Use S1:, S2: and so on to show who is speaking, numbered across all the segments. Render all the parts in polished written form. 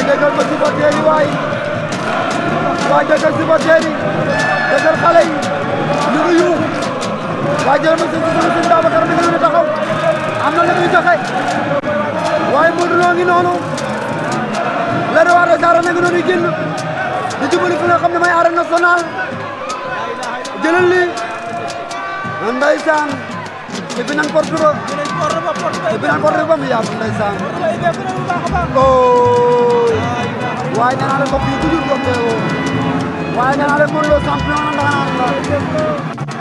S1: déggal ko supporter yi waay déggal supporter yi déggal xale yi ñu ngi yuux waaye jël ma sëñ Babacar mi ngi noonu taxaw am na lu muy joxe waaye Modou Lo ngi noonu le roi des arènes ngi noonu génn di jubali fi nga xam ne mooy arène nationale jëlal lii ndeysaan ibi nan porte ba mu yaatu ndeysaan oh waaye nee naa leen mbokk yi toujours doom teewoo waaye nee naa leen Modou Lo champion na ndaanaan la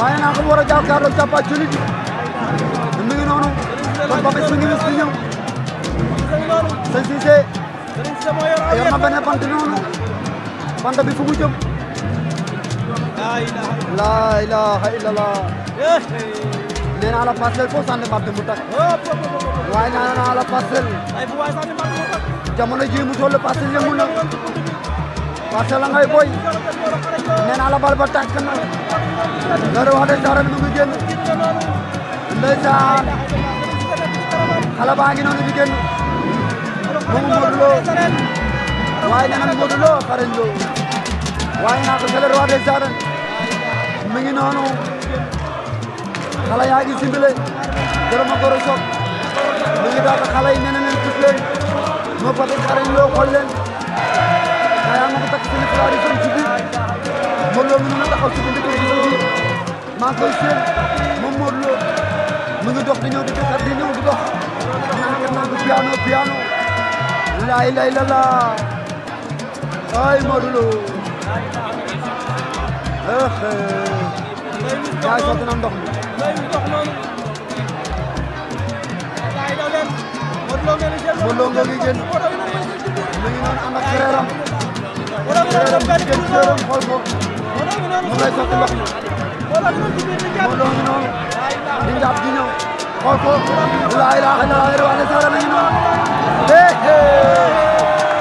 S1: waaye naa ko war a jàkkaarloo càppa juli mi ngi noonu kon Papis mi ngi wis di ñëw sëñ Cissé yor na benn bant noonu bant bi fu mu jëm laa ilaha illallah nee naa la Parcelles foo sànni mbaat mu takk waaye nee naa la Parcelles jamono ji mu toll Parcelles yëngu na Parcelles la ngay boy nee naa la bal ba tàkk na le roi des arènes mu ngi génn ndeysaan xale baa ngi noonu di génn moomu Modou Lo waaye nee nañ Modou Lo xarañ Lo waaye naa ko c'est le roi des arènes mi ngi noonu xale yaa ngi simbile Dërëm Goro Sock mi ngi daal xale yi nee na leen gis leen moo Papis xarañ Lo xool leen yaa ngi ko takk seen fulaari seen ci biir Modou Lo mi ngi taxaw ci biir maa ngi koy séen moom Modou Lo mu ngi dox di ñëw di dëkkat di ñëw di dox naan piano laa ilaaha illallaah ay Modou Lo yaay sotti na ndox mi Modou Lo nga ngi génn mi ngi noonu ànd ak frère am génn frère am xool ko mu ngay sotti ndox mi Modou Lo ngi noonu di njàpp di ñëw xool ko laa ilaaha illallaah roi des arènes ngi noonu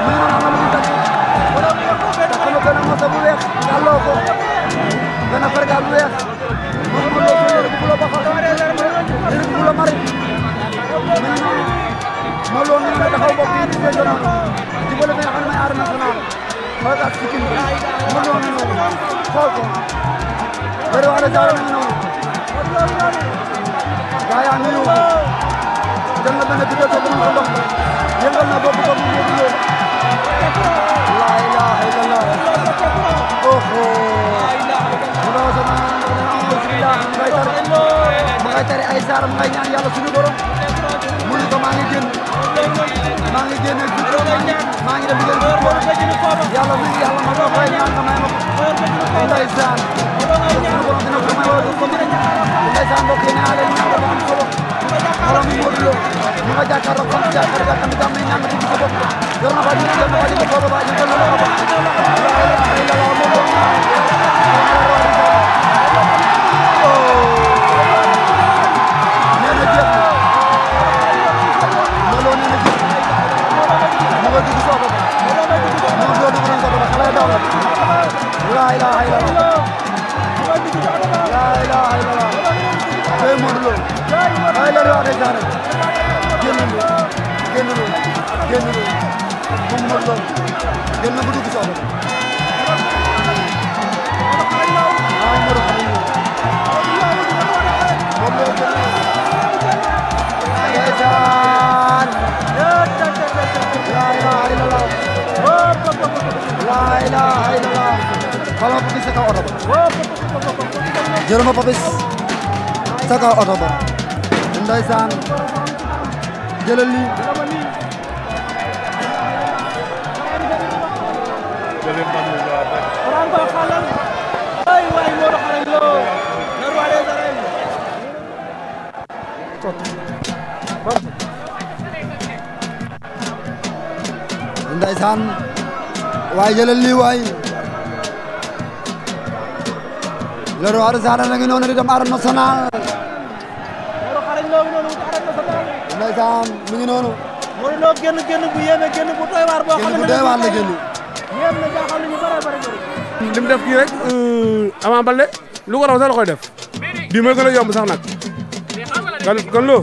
S1: mu ngi noonu am na lu mu takk na benn moto bu weex yàlloo ko benn fergal bu weex moom Modou Lo yére bu la baxal yére bu la mari mu ngi noonu Modou Lo ngi noonu taxaw bopp yi di génn noonu jubale bi nga xam ne mooy arène nationale xool ak sikkin Modou Lo ngi noonu xool ko le roi des arènes ngi noonu gaa yaa ngi yóbbu jël na benn bidon soog na ko ndox yëngal na bopp ko mu Modou Lo laa ilaaha illallaah oho mu ngay tari ay saar mu ngay ñaan yàlla suñu borom mu ne ko maa ngi génn maa ngi génne maa ngi dem liggéey yàlla mi ngi yàlla ma ko fay ñaan nga may ma ko ndeysaan suñu borom dina ko may wala ko may ndeysaan mbokk yi naa leen ñaan dafa am solo borom mi Modou Lo ñu nga jàkkaarloo xam jàkkaarloo xam nga may ñaan nga ci sa bopp yor na ba ñu yor na ba ñu ko ba ñu ko la laa ilaaha illallaah laa ilaaha illallaah tey Modou Lo ay la roi des arènes génn moom Modou Lo génn na bu dugg soxla ay Modou xarañ Lo Modou Lo ndeysaan laa ilaaha illallaah laa ilaaha illallaah xoolal Papis sa kaw oto ba jërëma Papis sa kaw oto ba ndeysaan jëlal lii ndeysaan waaye jëlal lii waay le roi des arènes la ngi noonu di dem arène nationale ndeysaan mi ngi noonu
S2: Modou Lo génn bu yéeme génn bu doy waar boo xam ne
S1: bu doy waar la génn
S2: yéem na jaaxal ñu bare
S3: li mu def kii rek Ama Baldé lu ko raw sax la koy def bii mooy gën a yomb sax nag kon loo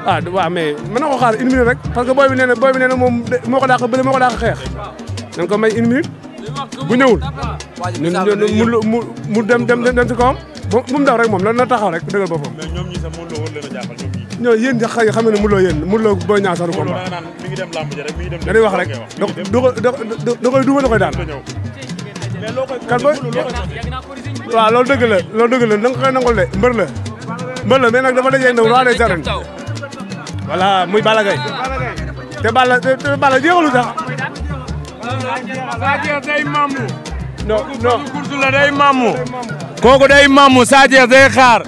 S3: ah waaw mais mën na ko xaar 1 minute rek parce que booy bi nee na moom moo ko dàq bële moo ko dàq xeex nañ ko may 1 minute bu ñëwul mu dem ci kawam bu mu daw rek moom lan na taxaw rek dëggal boppam.
S4: mais ñoom ñi sax Modou Lo war leen a jaaxal ñoom ñi.
S3: ñoo yéen xam ne Modou Lo yéen Modou Lo Boy Niang sax du combat.
S4: mi ngi dem lamb ja rek mi ngi dem.
S3: dañuy wax rek da koy duuma da koy daan.
S4: mais loo koy
S3: kan booy waaw loolu dëgg la da nga koy nangul de mbër la mais nag dafa dajee ndaw roi des arènes voilà muy Balla Gaye te Balla jeexalu sax.
S4: Sa Thiès day mamu.
S3: non
S4: kursu la day mamu. kooku day mamu Sa Thiès day xaar.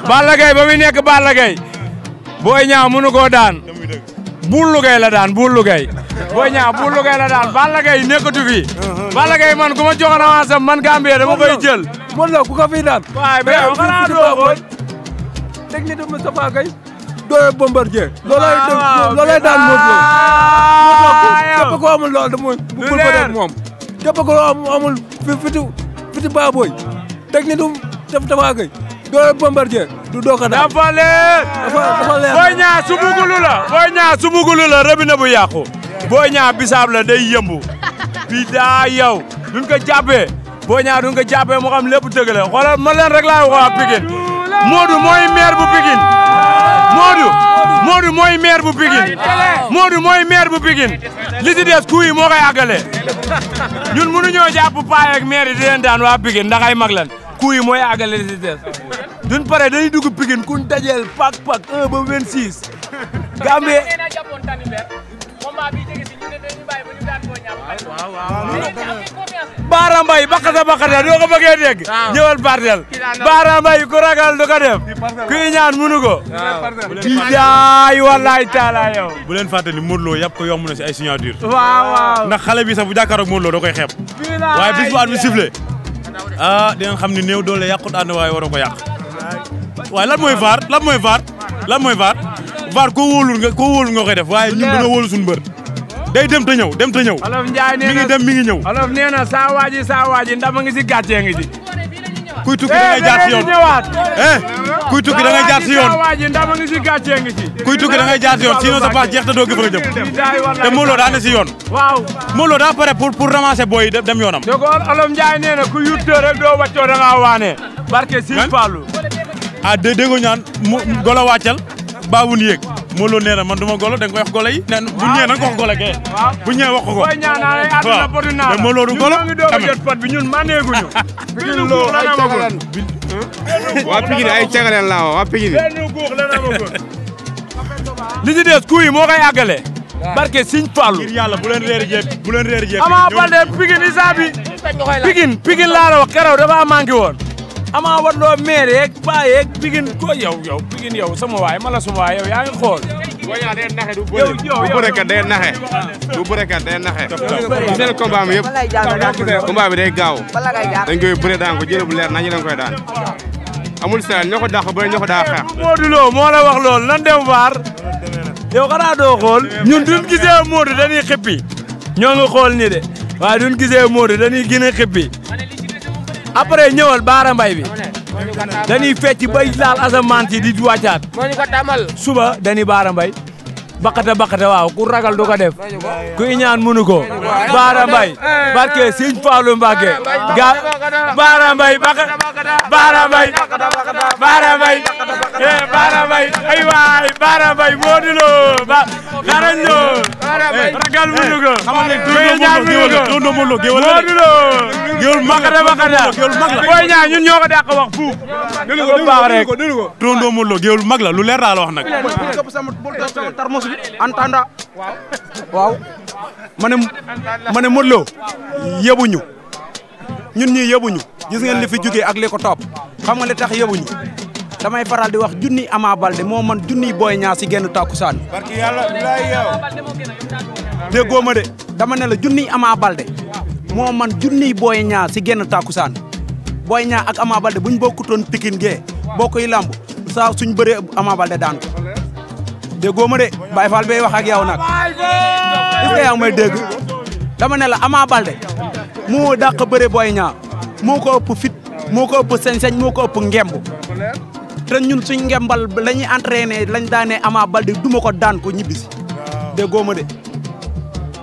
S4: Balla Gaye ba muy nekk Balla Gaye Boy Niang mënu koo daan. Boulou Gaye la daan Boulou Gaye. Boy Niang Boulou Gaye la daan Balla Gaye nekkatu fi. Balla Gaye man ku ma joxoon avance am man Gambie dama koy jël.
S2: Modou Lo ku ko fiy daan.
S4: waaye mais yow xanaa doo ko.
S2: technique de Moustapha Gueye. doo Bombardier. loolay daan Modou Lo. képp ko amul loolu mooy. bu ko def moom. képp ko amul fitu Baboy. technique du Moustapha Gueye. doo Bombardier du doo ko daan.
S4: dafa leer. Boy Niang su bugulu la rëbina bu yàqu. Boy Niang bisaab la day yëmbu. bii daa yow duñ ko jàppee. Boy Niang duñ ko jàppee mu xam lépp dëgg la xoolal ma leen rek laay wax waa Pikine. Modou mooy maire bu Pikine. Modou mooy maire bu Pikine. Modou mooy maire bu Pikine. li ci des kuy moo koy àggale. ñun mënuñoo jàpp paay ak maire yi di leen daan waa Pikine ndax ay mag lan kuy mooy àggale li ci des. duñ pare dañuy dugg Pikine ku ñu dajeel pak 1 ba 26. Gambie. Baara Mbaye bakata doo ko bëggee dégg. ñëwal partel Baara Mbaye ku ragal du ko def. kuy ñaan mënu ko. bilaay wallaay taala yow.
S5: bu leen fàtte ni Modou Lo yàpp ko yomb na si ay signature.
S4: waaw.
S5: ndax xale bi sax bu jàkkaarloog Modou Lo da koy xeeb. waaye bis bu at bi sifflé dinañ xam ni néew doole yàqut ànd waaye waroo ko yàq. waaye lan mooy VAR VAR koo wóolul nga koy def waaye ñun dañoo wóolu suñu mbër. day dem te ñëw.
S4: Olof Ndiaye nee na
S5: mi ngi dem mi ngi ñëw.
S4: Olof nee na saa waaji ndam a ngi si gàccee ngi ci.
S5: kuy tukki da ngay jaar si yoon kuy tukki da ngay jaar si yoon.
S4: saa waaji ndam a ngi si gàccee ngi ci.
S5: kuy tukki da ngay jaar si yoon sinon sa paas jeex te doo gën a jëm. te Modou Lo daa ne si yoon.
S4: waaw.
S5: Modou Lo daa pare pour ramasser booy dem yoonam.
S4: dégg nga Olof Ndiaye nee na ku yuttee rek doo wàccoo da ngaa waane. barke Sëñ Fallu.
S5: dégg nga ñaan golo wàccal baabun yéeg. Modou Lo nee na man duma golo da nga koy wax golo yi. bu ñëwee na nga ko wax golo kee. bu ñëwee wax ko ko.
S4: booy ñaan naa lay àdduna potu naa la.
S5: mais Modou Lo du golo.
S4: ñun ñoo ngi doog a jot pot bi ñun maneeguñu. Pikine Lo ay cagaleen.
S6: waa Pikine ay cagaleen laa waa Pikine.
S4: benn guux la na ma li ci des kuy moo koy àggale. barke Sëñ Fallu.
S5: ngir yàlla bu leen réer jeeg.
S4: Ama Baldé Pikine isaabi. Pikine laa la wax keroog dafa manqué woon. Ama wat loo maire yeeg paa yeeg Pikine ko yow Pikine yow sama waay ma la sama waay yow yaa ngi xool.
S6: bu bërekat day naxe bu bërekat day naxe. gis ngeen combat bi yëpp combat bi day gaaw dañ koy bëre daan ko jël bu leer nañu dañ koy daan amul seen ñoo ko dàq bëre ñoo ko daa xeex.
S4: Modou Lo moo la wax loolu nan dem vaar yow xanaa doo xool ñun duñ gisee Modou dañuy xippi ñoo ngi xool ni de waaye duñ gisee Modou dañuy gën a xippi après ñëwal Baara Mbaye bi dañuy fecc bay laal asamaan si di wàccaat suba dañuy Baara Mbaye bakata waaw ku ragal du ko def ku ñaan mënu ko Baara Mbaye barke Sëñ Fallu Mbàkke ga Baara Mbaye Baara Mbaye ay waay Baara Mbaye Modou Lo xarañ Lo ragal mënu ko ku ñaan mënu ko Modou Lo géwël bakata booy ñaan ñun ñoo ko dàq wax fuuf dëgg ko baax rek
S5: Tonton Modou Lo géwël mag la lu leer laa la wax nag.
S1: Antanda waaw ma ne Modou Lo yëbuñu ñun ñii yëbuñu gis ngeen li fi jógee ak li ko topp xam nga li tax yëbuñu damay faral di wax junni Ama Baldé moo man junni Boy Niang si genn takkusaan
S6: barki yàlla bilaay yow.
S1: déggoo ma de dama ne la junni Ama Baldé moo man junni Boy Niang si genn takkusaan Boy Niang ak Ama Baldé buñ bokkutoon Pikine gee bokkuy lamb saa suñ bëree Ama Baldé daan ko déggoo ma de Baye Fall bay wax ak yow nag est-ce que yaa ngi may dégg dama ne la Ama Baldé moo dàq bëre Boy Niang moo ko ëpp fit moo ko ëpp sañ-sañ moo ko ëpp ngemb
S7: te ñun suñ ngembal la ñuy entraîné lañ daanee Ama Baldé duma ko daan ko ñibbisi déggoo ma de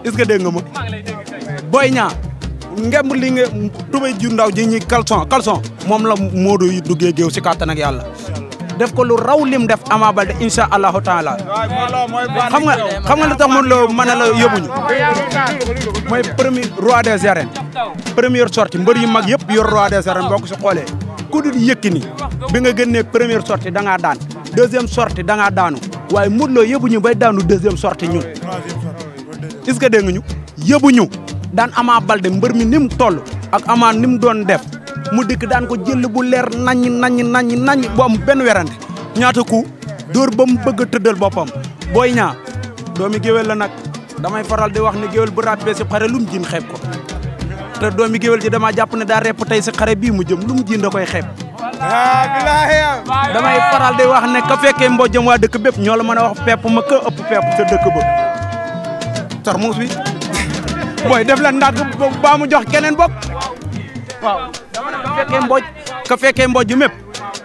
S7: est-ce que dégg nga ma Boy Niang ngemb li nga tubay ju ndaw ji ñuy caleçon moom la Modou yi duggee géew si kàttan ak yàlla def ko lu raw lim def Ama Baldé incha allahu taala xam nga lu tax mun loo mën a la yóbbuñu mooy premier roi des arènes première sortie mbër yu mag yëpp yor roi des arènes boo ko si xoolee ku dul Yékini bi nga génnee première sortie da ngaa daan deuxième sortie da ngaa daanu waaye Modou Lo yóbbuñu bay daanu deuxième sortie ñun est-ce que dégg nga ñu yóbbuñu daan Ama Baldé mbër mi ni mu toll ak Ama ni mu doon def mu dikk daan ko jël bu leer naññ bu am benn werante ñaata ku dóor ba mu bëgg a tëddal boppam Boy Niang doomi géwél la nag damay faral di wax ne géwél bu ràbbee si xare lu mu jiin xeeb ko te doomi géwél ji dama jàpp ne daa repp tey si xare bii mu jëm lu mu jiin da koy xeeb damay faral di wax ne ka fekkee mbojjam waa dëkk bépp ñoo la mën a wax pepp ma ka ëpp pepp sa dëkk ba tar muus bi booy def la ndàgg baa mu jox keneen bokk waaw dama ne ka fekkee mbojj mépp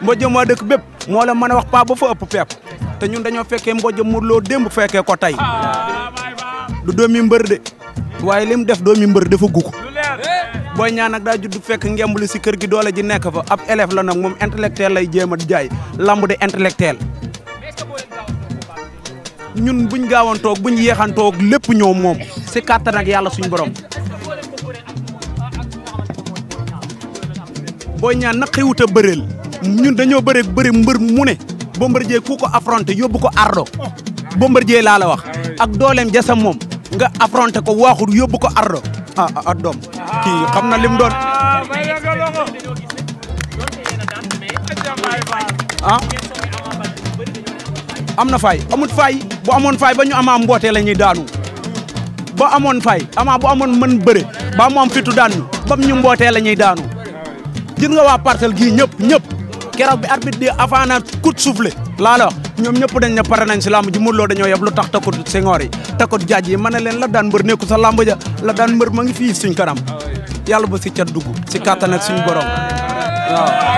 S7: mbojjam waa dëkk bépp moo la mën a wax paa ba fa ëpp pepp te ñun dañoo fekkee mbojjam Modou Lo démb fekkee ko tey du doomi mbër de waaye lim def doomi mbër dafa guk Boy Niang nag daa judd fekk ngembali si kër gi doole ji nekk fa ab élève la nag moom intellectuel lay jéem a jaay lamb de intellectuel ñun buñ gaawantoog buñ yeexantoog lépp ñëw moom si kàttan ak yàlla suñ borom Boy Niang naqariwut a bëreel ñun dañoo bëri mbër mu ne Bombardier ku ko affronté yóbbu ko ardo Bombardier laa la wax ak dooleem jasa moom nga affronté ko waaxul yóbbu ko ardo doom kii xam na lim doon am na fay amut fay bu amoon fay ba ñu Ama mbootee la ñuy daanu ba amoon fay Ama bu amoon mën bëre ba mu am fitu daan ñu bam ñu mbootee la ñuy daanu gis nga waa Parcelles gii ñëpp keroog bi arbitre di avant na coup de soufflet laa la wax ñoom ñëpp dañ ne pare nañ si lamb ji Modou Lo dañoo yeb lu tax takut sengoor yi takut jaaj yi ma ne leen la daan mbër nekku sa lamb ja la daan mbër ma ngi fii suñ kanam yàlla ba si cat dugg si kàttan ak suñu borom waaw